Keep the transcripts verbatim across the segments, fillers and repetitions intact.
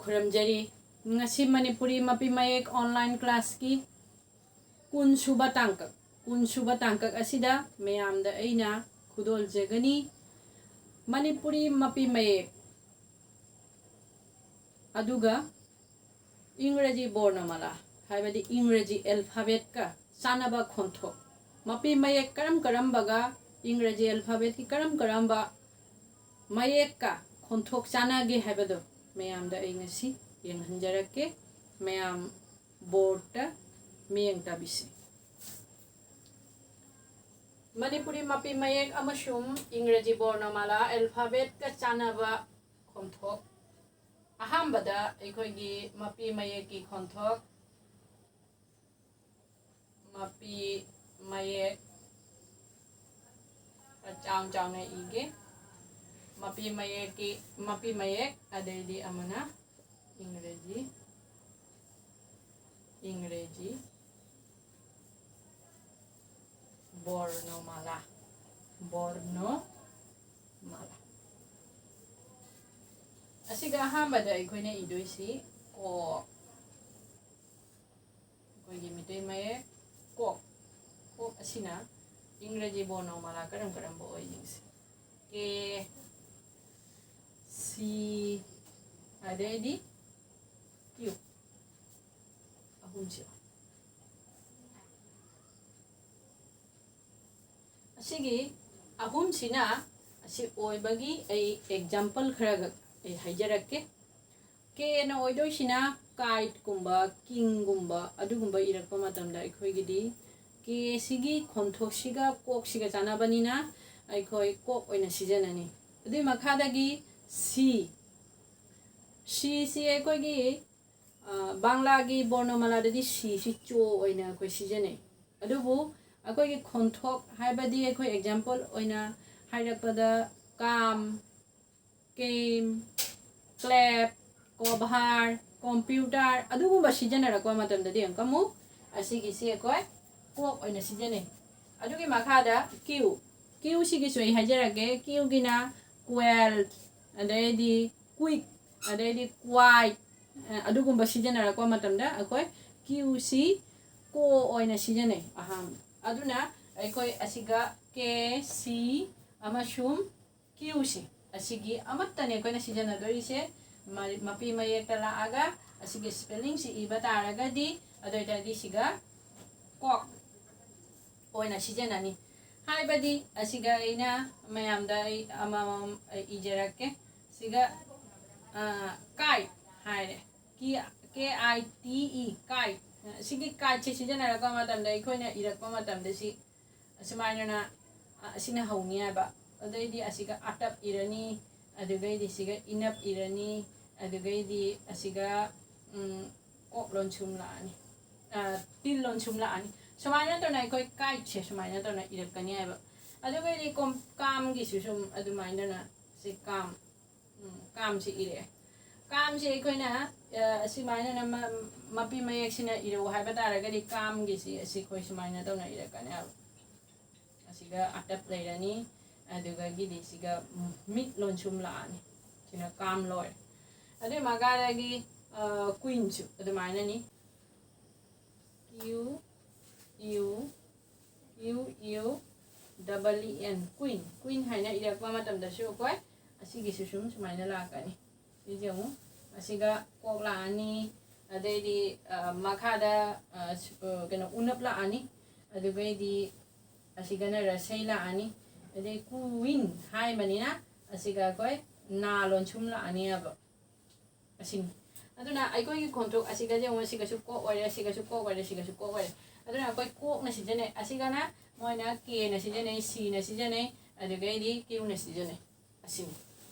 ꯈꯨꯔꯨꯝꯖꯔꯤ꯫ ꯉꯁꯤ ꯃꯅꯤꯄꯨꯔꯤ ꯃꯄꯤ ꯃꯌꯦꯛ online classꯀꯤ ꯀꯨꯟ ꯁꯨꯕ ꯇꯥꯡꯀꯛ, ꯀꯨꯟ ꯁꯨꯕ ꯇꯥꯡꯀꯛ ꯑꯁꯤꯗ ꯃꯌꯥꯝꯗ ꯑꯩꯅ ꯈꯨꯗꯣꯜꯖꯒꯅꯤ꯫ ꯃꯅꯤꯄꯨꯔꯤ ꯃꯄꯤ ꯃꯌꯦꯛ ꯑꯗꯨꯒ ꯏꯪꯒ꯭ꯔꯦꯖꯤ ꯕꯣꯔꯅꯃꯥꯂꯥ, ꯍꯥꯏꯕꯗꯤ ꯏꯪꯒ꯭ꯔꯦꯖꯤ alphabetꯀ ꯆꯥꯟꯅꯕ ꯈꯣꯟꯊꯣꯛ, ꯃꯄꯤ ꯃꯌꯦꯛ ꯀꯔꯝ ꯀꯔꯝꯕꯒ ꯏꯪꯒ꯭ꯔꯦꯖꯤ alphabetꯀꯤ ꯀꯔꯝ ꯀꯔꯝꯕ ꯃꯌꯦꯛꯀ ꯈꯣꯟꯊꯣꯛ ꯆꯥꯟꯅꯒꯦ ꯍꯥꯏꯕꯗꯣ ꯃꯌꯥꯝꯗ ꯑꯩ ꯉꯁꯤ ꯌꯦꯡꯍꯟꯖꯔꯛꯀꯦ꯫ ꯃꯌꯥꯝ boardꯇ ꯃꯤꯠꯌꯦꯡ ꯇꯥꯕꯤꯁꯤ꯫ ꯃꯅꯤꯄꯨꯔꯤ ꯃꯄꯤ ꯃꯌꯦꯛ ꯑꯃꯁꯨꯡ ꯏꯪꯒ꯭ꯔꯦꯖꯤ ꯕꯣꯔꯅꯃꯥꯂꯥ alphabetꯀ ꯆꯥꯟꯅꯕ ꯈꯣꯟꯊꯣꯛ꯫ ꯑꯍꯥꯟꯕꯗ ꯑꯩꯈꯣꯏꯒꯤ ꯃꯄꯤ ꯃꯌꯦꯛꯀꯤ ꯈꯣꯟꯊꯣꯛ, ꯃꯄꯤ ꯃꯌꯦꯛ, ꯈꯔ ꯆꯥꯎ ꯆꯥꯎꯅ ꯏꯒꯦ꯫ ꯃꯄꯤ ꯃꯌꯦꯛꯀꯤ, ꯃꯄꯤ ꯃꯌꯦꯛ, ꯑꯗꯩꯗꯤ ꯑꯃꯅ ꯏꯪꯒ꯭ꯔꯦꯖꯤ, ꯏꯪꯒ꯭ꯔꯦꯖꯤ ꯕꯣꯔꯅꯣꯃꯥꯂꯥ, ꯕꯣꯔꯅꯣꯃꯥꯂꯥ꯫ ꯑꯁꯤꯒ ꯑꯍꯥꯟꯕꯗ ꯑꯩꯈꯣꯏꯅ ꯏꯗꯣꯏꯁꯤ ꯀꯣ꯫ ꯑꯩꯈꯣꯏꯒꯤ ꯃꯤꯇꯩ ꯃꯌꯦꯛ ꯀꯣꯛ, ꯀꯣꯛ ꯑꯁꯤꯅ ꯏꯪꯒ꯭ꯔꯦꯖꯤ ꯕꯣꯔꯅꯣꯃꯥꯂꯥ ꯀꯔꯝ ꯀꯔꯝꯕ ꯑꯣꯏ ꯌꯦꯡꯁꯤ꯫ K, C, ꯑꯗꯩꯗꯤ Q, ꯑꯍꯨꯝꯁꯤ꯫ ꯑꯁꯤꯒꯤ ꯑꯍꯨꯝꯁꯤꯅ ꯑꯁꯤ ꯑꯣꯏꯕꯒꯤ ꯑꯩ example ꯈꯔꯒ ꯑꯩ ꯍꯥꯏꯖꯔꯛꯀꯦ꯫ Kꯅ ꯑꯣꯏꯗꯣꯏꯁꯤꯅ kiteꯀꯨꯝꯕ, kingꯒꯨꯝꯕ ꯑꯗꯨꯒꯨꯝꯕ ꯏꯔꯛꯄ ꯃꯇꯝꯗ ꯑꯩꯈꯣꯏꯒꯤꯗꯤ Kꯁꯤꯒꯤ ꯈꯣꯟꯊꯣꯛꯁꯤꯒ ꯀꯣꯛꯁꯤꯒ ꯆꯥꯟꯅꯕꯅꯤꯅ ꯑꯩꯈꯣꯏ ꯀꯣꯛ ꯑꯣꯏꯅ ꯁꯤꯖꯤꯟꯅꯅꯤ꯫ ꯑꯗꯨꯒꯤ ꯃꯈꯥꯗꯒꯤ C, Cꯁꯤ ꯑꯩꯈꯣꯏꯒꯤ, ꯑ, ꯕꯪꯂꯥꯒꯤ ꯕꯣꯔꯅꯣꯃꯥꯂꯥꯗꯗꯤ Cꯁꯤ ꯆꯣ ꯑꯣꯏꯅ ꯑꯩꯈꯣꯏ ꯁꯤꯖꯤꯟꯅꯩ꯫ ꯑꯗꯨꯕꯨ ꯑꯩꯈꯣꯏꯒꯤ ꯈꯣꯟꯊꯣꯛ, ꯍꯥꯏꯕꯗꯤ ꯑꯩꯈꯣꯏ example ꯑꯣꯏꯅ ꯍꯥꯏꯔꯛꯄꯗ ꯀꯥꯝ, ꯀꯦꯝ, ꯀ꯭ꯂꯦꯞ, ꯀꯣꯚꯥꯔ, ꯀꯝꯄ꯭ꯌꯨꯇꯔ ꯑꯗꯨꯒꯨꯝꯕ ꯁꯤꯖꯤꯟꯅꯔꯛꯄ ꯃꯇꯝꯗꯗꯤ ꯑꯃꯨꯛꯀ ꯑꯃꯨꯛ ꯑꯁꯤꯒꯤꯁꯤ ꯑꯩꯈꯣꯏ ꯀꯣꯛ ꯑꯣꯏꯅ ꯁꯤꯖꯤꯟꯅꯩ꯫ ꯑꯗꯨꯒꯤ ꯃꯈꯥꯗ Q, Qꯁꯤꯒꯤꯁꯨ ꯑꯩ ꯍꯥꯏꯖꯔꯛꯀꯦ꯫ Qꯒꯤꯅ quail, ꯑꯗꯩꯗꯤ quick, ꯑꯗꯩꯗꯤ quite, ꯑꯗꯨꯒꯨꯝꯕ ꯁꯤꯖꯤꯟꯅꯔꯛꯄ ꯃꯇꯝꯗ ꯑꯩꯈꯣꯏ ꯀ꯭ꯌꯨꯁꯤ ꯀꯣ ꯑꯣꯏꯅ ꯁꯤꯖꯤꯟꯅꯩ ꯑꯍꯥꯟꯕ꯫ ꯑꯗꯨꯅ ꯑꯩꯈꯣꯏ ꯑꯁꯤꯒ ꯀꯦ ꯁꯤ ꯑꯃꯁꯨꯡ ꯀ꯭ꯌꯨꯁꯤ, ꯑꯁꯤꯒꯤ ꯑꯃꯠꯇꯅꯦ ꯑꯩꯈꯣꯏꯅ ꯁꯤꯖꯤꯟꯅꯗꯣꯔꯤꯁꯦ꯫ ꯃ- ꯃꯄꯤ ꯃꯌꯦꯛꯇ ꯂꯥꯛꯑꯒ ꯑꯁꯤꯒꯤ ꯁ꯭ꯄꯦꯂꯤꯡꯁꯤ ꯏꯕ ꯇꯥꯔꯒꯗꯤ, ꯑꯗꯨ ꯑꯣꯏꯇꯥꯔꯗꯤ ꯁꯤꯒ ꯀꯣꯛ ꯑꯣꯏꯅ ꯁꯤꯖꯤꯟꯅꯅꯤ꯫ ꯍꯥꯏꯕꯗꯤ ꯑꯁꯤꯒ ꯑꯩꯅ ꯃꯌꯥꯝꯗ ꯑꯩ ꯑꯃꯃꯝ ꯑꯩ ꯏꯖꯔꯛꯀꯦ꯫ ꯁꯤꯒ ꯀꯥꯏꯠ ꯍꯥꯏꯔꯦ꯫ ꯀꯤ ꯀꯦ ꯑꯥꯏ ꯇꯤ ꯏ, ꯀꯥꯏꯠ꯫ ꯁꯤꯒꯤ ꯀꯥꯏꯠꯁꯦ ꯁꯤꯖꯤꯟꯅꯔꯛꯄ ꯃꯇꯝꯗ ꯑꯩꯈꯣꯏꯅ ꯏꯔꯛꯄ ꯃꯇꯝꯗ ꯁꯤ ꯑꯁꯨꯃꯥꯏꯅꯅ, ꯑ, ꯑꯁꯤꯅ ꯍꯧꯅꯤ ꯍꯥꯏꯕ꯫ ꯑꯗꯩꯗꯤ ꯑꯁꯤꯒ ꯑꯇꯞ ꯏꯔꯅꯤ, ꯑꯗꯨꯒꯩꯗꯤ ꯁꯤꯒ ꯏꯅꯞ ꯏꯔꯅꯤ, ꯑꯗꯨꯒꯩꯗꯤ ꯑꯁꯤꯒ, ꯎꯝ, ꯀꯣꯛ ꯂꯣꯟꯁꯨꯝ ꯂꯥꯛꯑꯅꯤ, ꯑ, ꯇꯤꯜ ꯂꯣꯟꯁꯨꯝ ꯂꯥꯛꯑꯅꯤ꯫ ꯁꯨꯃꯥꯏꯅ ꯇꯧꯅ ꯑꯩꯈꯣꯏ ꯀꯥꯏꯠꯁꯦ ꯁꯨꯃꯥꯏꯅ ꯇꯧꯅ ꯏꯔꯛꯀꯅꯤ ꯍꯥꯏꯕ꯫ ꯑꯗꯨꯒꯩꯗꯤ ꯀꯣꯝ-, ꯀꯥꯝꯒꯤꯁꯨ ꯁꯨꯝ ꯑꯗꯨꯃꯥꯏꯅ ꯇꯧꯅ ꯁꯤ ꯀꯥꯝ, ꯎꯝ, ꯀꯥꯝꯁꯤ ꯏꯔꯛꯑꯦ꯫ ꯀꯥꯝꯁꯤ ꯑꯩꯈꯣꯏꯅ, ꯑ, ꯑꯁꯨꯃꯥꯏꯅꯅ ꯃ-, ꯃꯄꯤ ꯃꯌꯦꯛꯁꯤꯅ ꯏꯔꯛꯎ ꯍꯥꯏꯕ ꯇꯥꯔꯒꯗꯤ ꯀꯥꯝꯒꯤꯁꯤ ꯑꯁꯤ ꯑꯩꯈꯣꯏ ꯁꯨꯃꯥꯏꯅ ꯇꯧꯅ ꯏꯔꯛꯀꯅꯦꯕ꯫ ꯑꯁꯤꯒ ꯑꯇꯞ ꯂꯩꯔꯅꯤ, ꯑꯗꯨꯒꯒꯤꯗꯤ ꯁꯤꯒ ꯃꯤꯠ ꯂꯣꯟꯁꯨꯝ ꯂꯥꯛꯑꯅꯤ꯫ ꯁꯤꯅ ꯀꯥꯝ ꯂꯣꯏꯔꯦ꯫ ꯑꯗꯨꯏ ꯃꯈꯥꯗꯒꯤ, ꯑ, ꯀ꯭ꯋꯤꯟꯁꯨ ꯑꯗꯨꯃꯥꯏꯅꯅꯤ꯫ Q, U, U, U, double E N, queen. Queen ꯍꯥꯏꯅ ꯏꯔꯛꯄ ꯃꯇꯝꯗꯁꯨ ꯑꯩꯈꯣꯏ ꯑꯁꯤꯒꯤꯁꯨ ꯁꯨꯝ ꯁꯨꯃꯥꯏꯅ ꯂꯥꯛꯀꯅꯤ꯫ ꯁꯤꯁꯦ ꯑꯃꯨꯛ ꯑꯁꯤꯒ ꯀꯣꯛ ꯂꯥꯛꯑꯅꯤ, ꯑꯗꯩꯗꯤ, ꯑ, ꯃꯈꯥꯗ, ꯑ, ꯁ-, ꯑ, ꯀꯩꯅꯣ, ꯎꯅꯞ ꯂꯥꯛꯑꯅꯤ, ꯑꯗꯨꯒꯩꯗꯤ ꯑꯁꯤꯒꯅ ꯔꯁꯩ ꯂꯥꯛꯑꯅꯤ, ꯑꯗꯩ ꯀ꯭ꯋꯤꯟ ꯍꯥꯏꯕꯅꯤꯅ ꯑꯁꯤꯒ ꯑꯩꯈꯣꯏ ꯅꯥ ꯂꯣꯟꯁꯨꯝ ꯂꯥꯛꯑꯅꯤ ꯍꯥꯏꯕ꯫ ꯑꯁꯤꯅꯤ꯫ ꯑꯗꯨꯅ ꯑꯩꯈꯣꯏꯒꯤ ꯈꯣꯟꯊꯣꯛ ꯑꯁꯤꯒ ꯌꯦꯡꯉꯣ, ꯁꯤꯒꯁꯨ ꯀꯣꯛ ꯑꯣꯏꯔꯦ, ꯁꯤꯒꯁꯨ ꯀꯣꯛ ꯑꯣꯏꯔꯦ, ꯁꯤꯒꯁꯨ ꯀꯣꯛ ꯑꯣꯏꯔꯦ꯫ ꯑꯗꯨꯅ ꯑꯩꯈꯣꯏ ꯀꯣꯛꯅ ꯁꯤꯖꯤꯟꯅꯩ꯫ ꯑꯁꯤꯒꯅ ꯃꯣꯏꯅ ꯀꯦꯅ ꯁꯤꯖꯤꯟꯅꯩ, ꯁꯤꯅ ꯁꯤꯖꯤꯟꯅꯩ, ꯑꯗꯨꯗꯒꯤꯗꯤ ꯀ꯭ꯌꯨꯅ ꯁꯤꯖꯤꯟꯅꯩ꯫ ꯑꯁꯤꯅꯤ꯫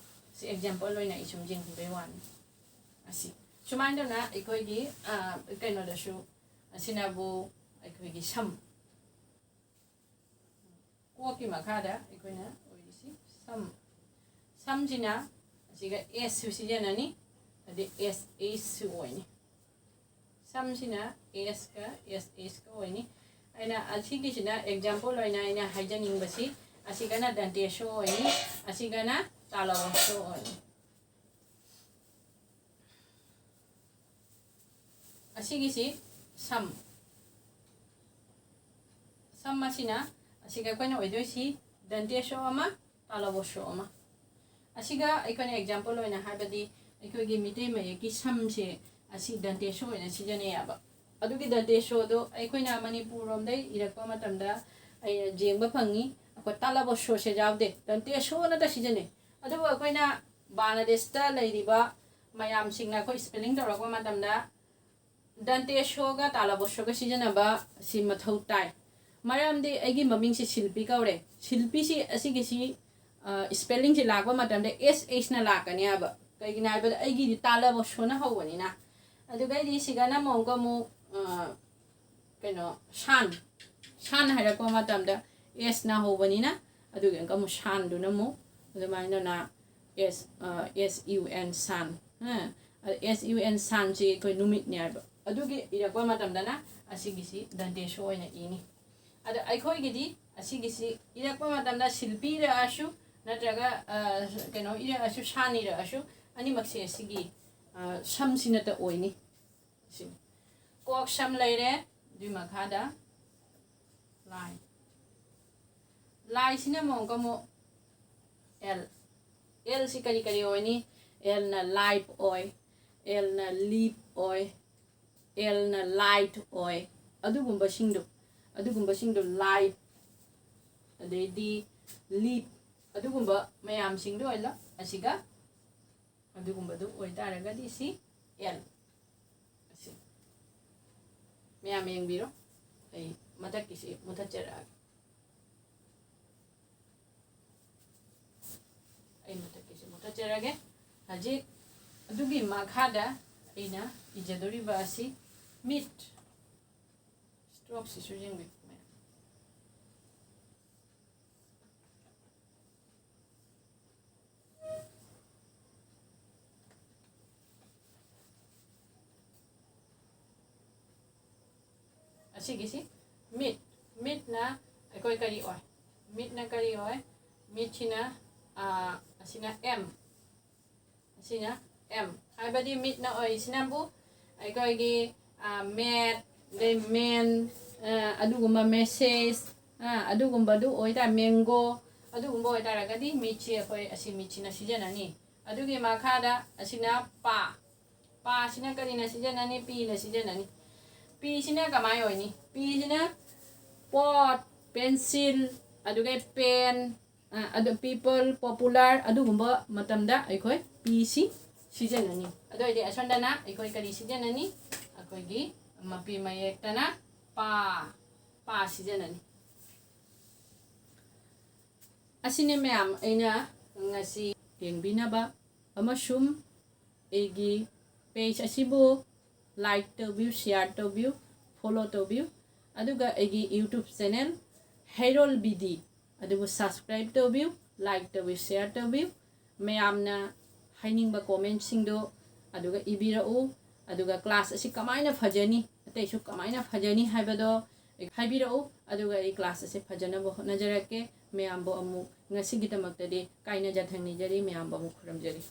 ꯁꯤ ꯑꯦꯛꯖꯥꯝꯄꯜ ꯑꯣꯏꯅ ꯑꯩ ꯁꯨꯝ ꯌꯦꯡꯍꯟꯕꯩ ꯋꯥꯅꯤ꯫ ꯑꯁꯤ꯫ ꯁꯨꯃꯥꯏꯅ ꯇꯧꯅ ꯑꯩꯈꯣꯏꯒꯤ, ꯑ, ꯀꯩꯅꯣꯗꯁꯨ ꯑꯁꯤꯅꯕꯨ ꯑꯩꯈꯣꯏꯒꯤ ꯁꯝ꯫ ꯀꯣꯛꯀꯤ ꯃꯈꯥꯗ ꯑꯩꯈꯣꯏꯅ ꯑꯣꯏꯔꯤꯁꯤ ꯁꯝ꯫ ꯁꯝꯁꯤꯅ ꯑꯁꯤꯒ ꯑꯦꯁꯁꯨ ꯁꯤꯖꯤꯟꯅꯅꯤ, ꯑꯗꯩ ꯑꯦꯁ ꯑꯦꯁꯁꯨ ꯑꯣꯏꯅꯤ꯫ ꯁꯝꯁꯤꯅ ꯑꯦꯁꯀ ꯑꯦꯁ ꯑꯦꯁꯀ ꯑꯣꯏꯅꯤ꯫ ꯑꯩꯅ ꯑꯁꯤꯒꯤꯁꯤꯅ ꯑꯦꯛꯖꯥꯝꯄꯜ ꯑꯣꯏꯅ ꯑꯩꯅ ꯍꯥꯏꯖꯅꯤꯡꯕꯁꯤ, ꯑꯁꯤꯒꯅ ꯗꯟꯇꯦꯁꯁꯨ ꯑꯣꯏꯅꯤ, ꯑꯁꯤꯒꯅ ꯇꯥꯂꯕꯁꯁꯨ ꯑꯣꯏꯅꯤ꯫ ꯑꯁꯤꯒꯤꯁꯤ ꯁꯝ, ꯁꯝ ꯑꯁꯤꯅ, ꯑꯁꯤꯒ ꯑꯩꯈꯣꯏꯅ ꯑꯣꯏꯗꯣꯏꯁꯤ ꯗꯟꯇꯦꯁꯣ ꯑꯃ, ꯇꯥꯂꯕꯣꯁꯣ ꯑꯃ꯫ ꯑꯁꯤꯒ ꯑꯩꯈꯣꯏꯅ ꯑꯦꯛꯖꯥꯝꯄꯜ ꯑꯣꯏꯅ ꯍꯥꯏꯕꯗꯤ ꯑꯩꯈꯣꯏꯒꯤ ꯃꯤꯇꯩ ꯃꯌꯦꯛꯀꯤ ꯁꯝꯁꯦ ꯑꯁꯤ ꯗꯟꯇꯦꯁꯣ ꯑꯣꯏꯅ ꯁꯤꯖꯤꯟꯅꯩꯌꯦꯕ꯫ ꯑꯗꯨꯒꯤ ꯗꯟꯇꯦꯁꯣꯗꯣ ꯑꯩꯈꯣꯏꯅ ꯃꯅꯤꯄꯨꯔ ꯂꯣꯝꯗꯩ ꯏꯔꯛꯄ ꯃꯇꯝꯗ ꯑꯩꯅ ꯌꯦꯡꯕ ꯐꯪꯉꯤ, ꯑꯩꯈꯣꯏ ꯇꯥꯂꯕꯣꯁꯣꯁꯦ ꯌꯥꯎꯗꯦ, ꯗꯟꯇꯦꯁꯣ ꯅꯠꯇ ꯁꯤꯖꯤꯟꯅꯩ꯫ ꯑꯗꯨꯕꯨ ꯑꯩꯈꯣꯏꯅ ꯕꯪꯒ꯭ꯂꯥꯗꯦꯁꯇ ꯂꯩꯔꯤꯕ ꯃꯌꯥꯝꯁꯤꯡꯅ ꯑꯩꯈꯣꯏ ꯁ꯭ꯄꯦꯂꯤꯡ ꯇꯧꯔꯛꯄ ꯃꯇꯝꯗ ꯗꯟꯇꯦꯁꯣꯒ ꯇꯥꯂꯕꯣꯁꯣꯒ ꯁꯤꯖꯤꯟꯅꯕ ꯁꯤ ꯃꯊꯧ ꯇꯥꯏ꯫ ꯃꯔꯝꯗꯤ ꯑꯩꯒꯤ ꯃꯃꯤꯡꯁꯤ ꯁꯤꯜꯄꯤ ꯀꯧꯔꯦ꯫ ꯁꯤꯜꯄꯤꯁꯤ ꯑꯁꯤꯒꯤꯁꯤ, ꯑ, ꯁ꯭ꯄꯦꯂꯤꯡꯁꯤ ꯂꯥꯛꯄ ꯃꯇꯝꯗ ꯑꯦꯁ ꯑꯦꯁꯅ ꯂꯥꯛꯀꯅꯤ ꯍꯥꯏꯕ꯫ ꯀꯩꯒꯤꯅꯣ ꯍꯥꯏꯕꯗ ꯑꯩꯒꯤꯗꯤ ꯇꯥꯂꯕꯣꯁꯣꯅ ꯍꯧꯕꯅꯤꯅ꯫ ꯑꯗꯨꯒꯩꯗꯤ ꯁꯤꯒꯅ ꯑꯃꯨꯛꯀ ꯑꯃꯨꯛ, ꯑ, ꯀꯩꯅꯣ, ꯁꯥꯟ꯫ ꯁꯥꯟ ꯍꯥꯏꯔꯛꯄ ꯃꯇꯝꯗ ꯑꯦꯁꯅ ꯍꯧꯕꯅꯤꯅ, ꯑꯗꯨꯒꯤ ꯑꯃꯨꯛꯀ ꯑꯃꯨꯛ ꯁꯥꯟꯗꯨꯅ ꯑꯃꯨꯛ ꯑꯗꯨꯃꯥꯏꯅ ꯑꯦꯁ, ꯑ, ꯑꯦꯁ ꯌꯨ ꯑꯦꯟ, ꯁꯥꯟ꯫ ꯑ, ꯑꯦꯁ ꯌꯨ ꯑꯦꯟ, ꯁꯥꯟꯁꯤ ꯑꯩꯈꯣꯏ ꯅꯨꯃꯤꯠꯅꯦ ꯍꯥꯏꯕ꯫ ꯑꯗꯨꯒꯤ ꯏꯔꯛꯄ ꯃꯇꯝꯗꯅ ꯑꯁꯤꯒꯤꯁꯤ ꯗꯟꯇꯦꯁꯣ ꯑꯣꯏꯅ ꯏꯅꯤ꯫ ꯑꯗ ꯑꯩꯈꯣꯏꯒꯤꯗꯤ ꯑꯁꯤꯒꯤꯁꯤ ꯏꯔꯛꯄ ꯃꯇꯝꯗ ꯁꯤꯜꯄꯤ ꯏꯔꯛꯑꯁꯨ, ꯅꯠꯇ꯭ꯔꯒ, ꯑ, ꯀꯩꯅꯣ ꯏꯔꯛꯑꯁꯨ, ꯁꯥꯟ ꯏꯔꯛꯑꯁꯨ, ꯑꯅꯤꯃꯛꯁꯦ ꯑꯁꯤꯒꯤ, ꯑ, ꯁꯝꯁꯤꯅꯇ ꯑꯣꯏꯅꯤ꯫ ꯁꯤꯅꯤ꯫ ꯀꯣꯛ ꯁꯝ ꯂꯩꯔꯦ, ꯑꯗꯨꯏ ꯃꯈꯥꯗ ꯂꯥꯏ꯫ ꯂꯥꯏꯁꯤꯅ ꯑꯃꯨꯛꯀ ꯑꯃꯨꯛ ꯑꯦꯜ꯫ ꯑꯦꯜꯁꯤ ꯀꯔꯤ ꯀꯔꯤ ꯑꯣꯏꯅꯤ? ꯑꯦꯜꯅ ꯂꯥꯏꯐ ꯑꯣꯏ, ꯑꯦꯜꯅ ꯂꯤꯞ ꯑꯣꯏ, ꯑꯦꯜꯅ ꯂꯥꯏꯠ ꯑꯣꯏ꯫ ꯑꯗꯨꯒꯨꯝꯕꯁꯤꯡꯗꯣ, ꯑꯗꯨꯒꯨꯝꯕꯁꯤꯡꯗꯣ ꯂꯥꯏꯠ, ꯑꯗꯩꯗꯤ ꯂꯤꯞ, ꯑꯗꯨꯒꯨꯝꯕ ꯃꯌꯥꯝꯁꯤꯡꯗꯣ ꯑꯣꯏꯅ ꯑꯁꯤꯒ ꯑꯗꯨꯒꯨꯝꯕꯗꯨ ꯑꯣꯏꯇꯥꯔꯒꯗꯤ ꯁꯤ ꯑꯦꯜ꯫ ꯑꯁꯤ ꯃꯌꯥꯝ ꯌꯦꯡꯕꯤꯔꯣ꯫ ꯑꯩ ꯃꯊꯛꯀꯤꯁꯤ ꯃꯨꯊꯠꯆꯔꯛꯑꯒꯦ꯫ ꯑꯩ ꯃꯊꯛꯀꯤꯁꯤ ꯃꯨꯊꯠꯆꯔꯒꯦ꯫ ꯍꯧꯖꯤꯛ ꯑꯗꯨꯒꯤ ꯃꯈꯥꯗ ꯑꯩꯅ ꯏꯖꯗꯣꯔꯤꯕ ꯑꯁꯤ ꯃꯤꯠ꯫ ꯁ꯭ꯇ꯭ꯔꯣꯛꯁꯤꯁꯨ ꯌꯦꯡꯕꯤꯌꯨ ꯃꯌꯥꯝ꯫ ꯑꯁꯤꯒꯤꯁꯤ ꯃꯤꯠ꯫ ꯃꯤꯠꯅ ꯑꯩꯈꯣꯏ ꯀꯔꯤ ꯑꯣꯏ? ꯃꯤꯠꯅ ꯀꯔꯤ ꯑꯣꯏ? ꯃꯤꯠꯁꯤꯅ, ꯑ, ꯑꯁꯤꯅ ꯑꯦꯝ꯫ ꯑꯁꯤꯅ ꯑꯦꯝ꯫ ꯍꯥꯏꯕꯗꯤ ꯃꯤꯠꯅ ꯑꯣꯏꯔꯤꯁꯤꯅꯕꯨ ꯑꯩꯈꯣꯏꯒꯤ, ꯃꯦꯠ, ꯑꯗꯩ ꯃꯦꯟ, ꯑꯗꯨꯒꯨꯝꯕ ꯃꯦꯁꯦꯖ, ꯑꯗꯨꯒꯨꯝꯕꯗꯨ ꯑꯣꯏꯇꯥꯔ ꯃꯦꯡꯒꯣ, ꯑꯗꯨꯒꯨꯝꯕ ꯑꯣꯏꯇꯥꯔꯒꯗꯤ ꯃꯤꯠꯁꯤ ꯑꯩꯈꯣꯏ ꯑꯁꯤ ꯃꯤꯠꯁꯤꯅ ꯁꯤꯖꯤꯟꯅꯅꯤ꯫ ꯑꯗꯨꯒꯤ ꯃꯈꯥꯗ ꯑꯁꯤꯅ ꯄꯥ꯫ ꯄꯥꯁꯤꯅ ꯀꯔꯤꯅ ꯁꯤꯖꯤꯟꯅꯅꯤ? ꯄꯤꯅ ꯁꯤꯖꯤꯟꯅꯅꯤ꯫ ꯄꯤꯁꯤꯅ ꯀꯃꯥꯏ ꯑꯣꯏꯅꯤ? ꯄꯤꯁꯤꯅ ꯄꯣꯠ, ꯄꯦꯟꯁꯤꯜ, ꯑꯗꯨꯒ ꯄꯦꯟ, ꯑꯗꯨ ꯄꯤꯄꯜ, ꯄꯣꯄꯨꯂꯔ ꯑꯗꯨꯒꯨꯝꯕ ꯃꯇꯝꯗ ꯑꯩꯈꯣꯏ ꯄꯤꯁꯤ ꯁꯤꯖꯤꯟꯅꯅꯤ꯫ ꯑꯗꯨ ꯑꯣꯏꯔꯗꯤ ꯑꯁꯣꯝꯗꯅ ꯑꯩꯈꯣꯏ ꯀꯔꯤ ꯁꯤꯖꯤꯟꯅꯅꯤ? ꯑꯩꯈꯣꯏꯒꯤ ꯃꯄꯤ ꯃꯌꯦꯛꯇꯅ ꯄꯥ, ꯄꯥ ꯁꯤꯖꯤꯟꯅꯅꯤ꯫ ꯑꯁꯤꯅꯤ ꯃꯌꯥꯝ ꯑꯩꯅ ꯉꯁꯤ ꯌꯦꯡꯕꯤꯅꯕ ꯑꯃꯁꯨꯡ ꯑꯩꯒꯤ ꯄꯦꯖ ꯑꯁꯤꯕꯨ ꯂꯥꯏꯛ ꯇꯧꯕꯤꯌꯨ, ꯁꯤꯌꯥꯔ ꯇꯧꯕꯤꯌꯨ, ꯐꯣꯂꯣ ꯇꯧꯕꯤꯌꯨ꯫ ꯑꯗꯨꯒ ꯑꯩꯒꯤ ꯌꯨꯇ꯭ꯌꯨꯕ ꯆꯦꯅꯦꯜ ꯍꯩꯔꯣꯜ ꯕꯤ ꯗꯤ ꯑꯗꯨꯕꯨ ꯁꯕꯁꯀ꯭ꯔꯥꯏꯕ ꯇꯧꯕꯤꯌꯨ, ꯂꯥꯏꯛ ꯇꯧꯕꯤꯌꯨ, ꯁꯤꯌꯥꯔ ꯇꯧꯕꯤꯌꯨ꯫ ꯃꯌꯥꯝꯅ ꯍꯥꯏꯅꯤꯡꯕ ꯀꯣꯃꯦꯟꯁꯤꯡꯗꯣ ꯑꯗꯨꯒ ꯏꯕꯤꯔꯛꯎ꯫ ꯑꯗꯨꯒ ꯀ꯭ꯂꯥꯁ ꯑꯁꯤ ꯀꯃꯥꯏꯅ ꯐꯖꯅꯤ, ꯑꯇꯩꯁꯨ ꯀꯃꯥꯏꯅ ꯐꯖꯅꯤ ꯍꯥꯏꯕꯗꯣ ꯍꯥꯏꯕꯤꯔꯛꯎ꯫ ꯑꯗꯨꯒ ꯑꯩ ꯀ꯭ꯂꯥꯁ ꯑꯁꯤ ꯐꯖꯅꯕ ꯍꯣꯠꯅꯖꯔꯛꯀꯦ꯫ ꯃꯌꯥꯝꯕꯨ ꯑꯃꯨꯛ ꯉꯁꯤꯒꯤꯗꯃꯛꯇꯗꯤ ꯀꯥꯏꯅ ꯌꯥꯊꯪ ꯅꯤꯖꯔꯤ꯫ ꯃꯌꯥꯝꯕꯨ ꯑꯃꯨꯛ ꯈꯨꯔꯨꯝꯖꯔꯤ꯫